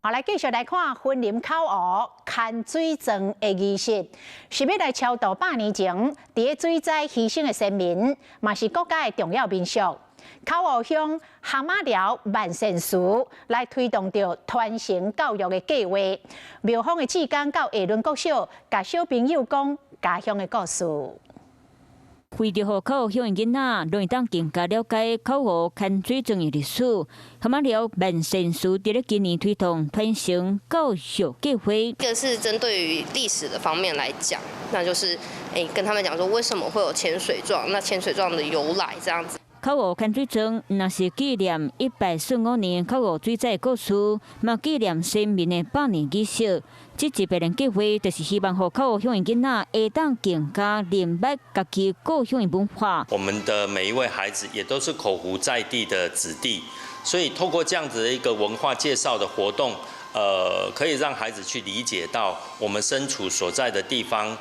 好，來繼續來看雲林口湖牽水狀的儀式，是欲來超度100年前佇咧水災犧牲的先民，嘛是國家的重要民俗。口湖鄉蚶仔寮萬善祠來推動著傳承教育的計劃，廟方的志工到下崙國小，共小朋友講家鄉的故事。為著予口湖鄉的囡仔，攏會當更加了解口湖牽水狀的歷史，蚶仔寮萬善祠佇咧今年推動傳承教育計劃。一個是針對於歷史的方面來講，那就是跟他們講說為什麼會有潛水狀，那潛水狀的由來這樣子。口湖牽水狀，若是紀念145年口湖水災的故事，嘛紀念先民的百年儀式。這一百年計劃，就是希望予口湖鄉的囡仔會當更加認捌家己故鄉的文化。我們的每一位孩子也都是口湖在地的子弟，所以透過這樣子的一個文化介紹的活動，可以讓孩子去理解到我們身處所在的地方，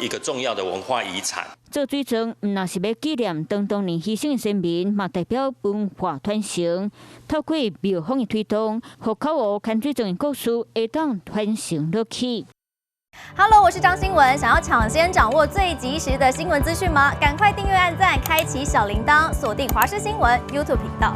一個重要的文化遺產。做水狀，毋但是欲紀念當年犧牲的先民，嘛代表文化傳承。透過廟方的推動，予口湖牽水狀的故事會當傳承落去。 Hello，我是張新文，想要搶先掌握最及時的新聞資訊嗎？趕快訂閱、按讚、開啟小鈴鐺，鎖定華視新聞 YouTube 頻道。